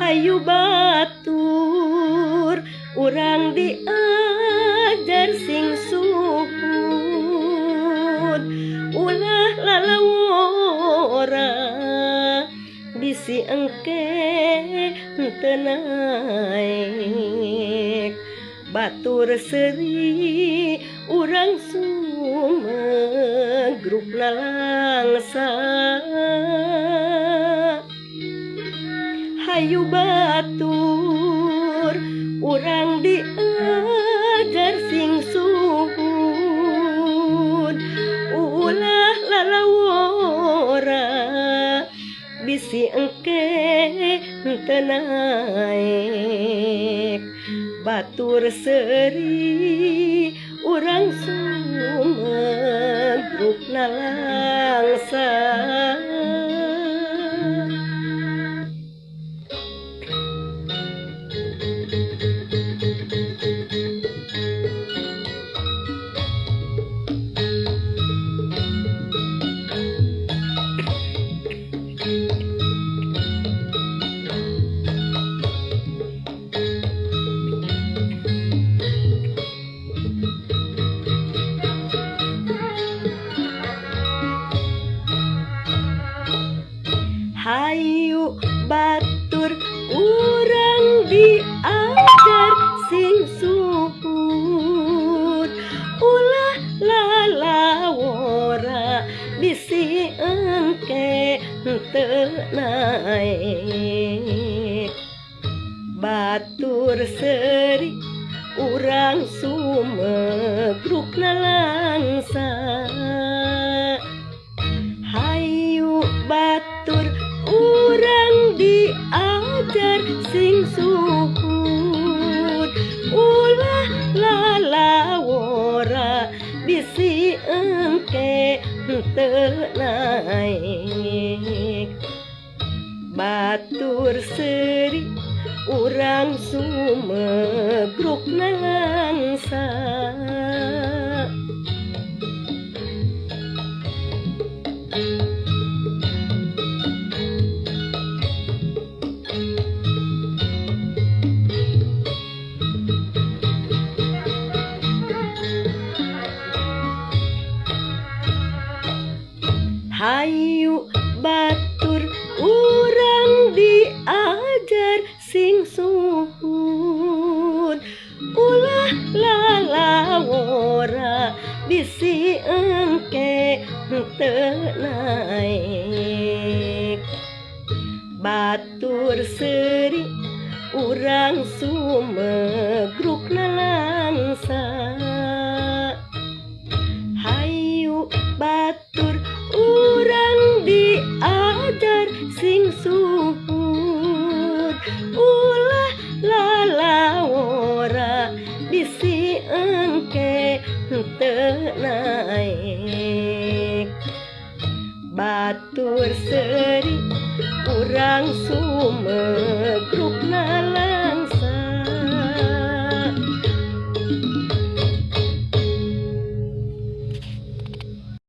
Hayu batur urang diajar sing suhud, ulah lalawora bisi engke teu naek. Batur seuri urang sumegruk nalangsa. Hayu batur urang diajar sing suhud, ulah lalawora bisi engke teu naek. Batur seuri urang sumegruk nalangsa. Hayu batur urang diajar sing suhud, ulah lalawora bisi engke teu naek. Batur seuri urang sumegruk nalangsa. Hayu batur urang diajar sing suhud, ulah lalawora bisi engke teu naek. Batur seuri urang sumegruk nalangsa. Hayu batur urang diajar sing suhud, ulah lalawora bisi engke teu naek. Batur seuri urang sumegruk nalangsa. Hayu batur urang diajar sing suhud, ulah lalawora bisi engke teu naek. Batur seuri urang sumegruk